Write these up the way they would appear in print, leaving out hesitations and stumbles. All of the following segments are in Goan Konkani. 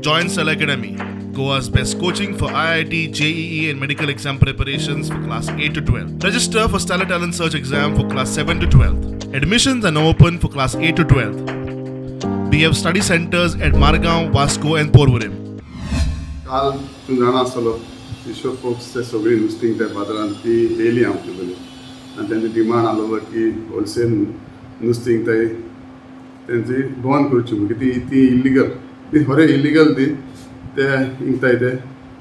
Join Stellar Academy, Goa's best coaching for IIT, JEE, and medical exam preparations for class 8 to 12. Register for Stellar Talent Search exam for class 7 to 12. Admissions are now open for class 8 to 12. We have study centers at Margao, Vasco, and Porvorim. काल तूं जाणा आसतलो, फिशर फोक्स ते सगळीं नुस्तीं त्या बाजारांत ती येयली आमचे कडेन आनी तेंची डिमांड आसलो की होलसेल नुस्तीं विकताय तेंची बंद करची म्हणून. ती ती इल्लिगल, ती खरें इल्लिगल ती ते विकताय ते.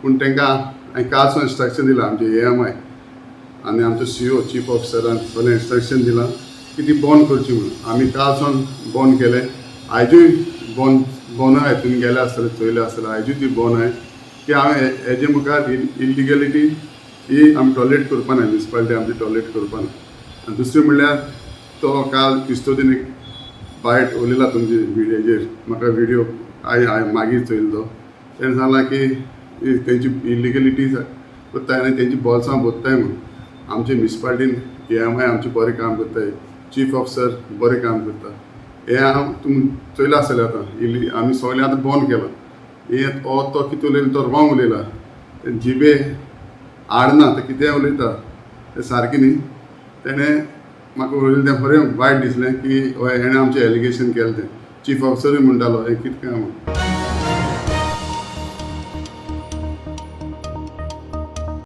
पूण तांकां हांवें कालसून इन्स्ट्रक्शन दिलां, आमचे एएमआय आनी आमचो सीओ, चीफ ऑफिसरान सगळें इन्स्ट्रक्शन दिलां की ती बंद करची म्हणून. आमी कालसून बंद केलें, आयजूय बंद बंद आहाय. तुमी गेले आसतले, चोयले आसतले, आयजूय ती बंद आहाय की हांवें हेजे मुखार इल्लिगेलिटी ही आमी टॉलरेट करपा ना, म्युनिसिपालिटी आमची टॉलरेट करपा ना. आनी दुसरें म्हणल्यार तो काल क्रिस्तोदीन एक बायट उलयला तुमचे विडियोचेर. म्हाका विडियो I हांवें मागीर चोयलो. तो तेणें सांगलां की तेंची इल्लिगेलिटी करताय आनी तेंची बोल्सां भरताय म्हणून. आमचे म्युनिसिपालिटीन एएमआय आमचें बरें काम करताय, चीफ ऑफिसर बरें काम करता. हें हांव तुमी चोयलां आसतलें. आतां इल्ली आमी सगळें आतां बंद केलां हें. हो तो कितें उलयला, तो रॉंग उलयला. ते जिबे आडना, ते कितेंय उलयता, तें सारकें न्ही. तेणें म्हाका उलयलें तें खरें वायट दिसलें की हय, हेणें आमचें एलिगेशन केलें तें. चीफ ऑफिसरूय म्हणटालो हें कितें काय म्हूण.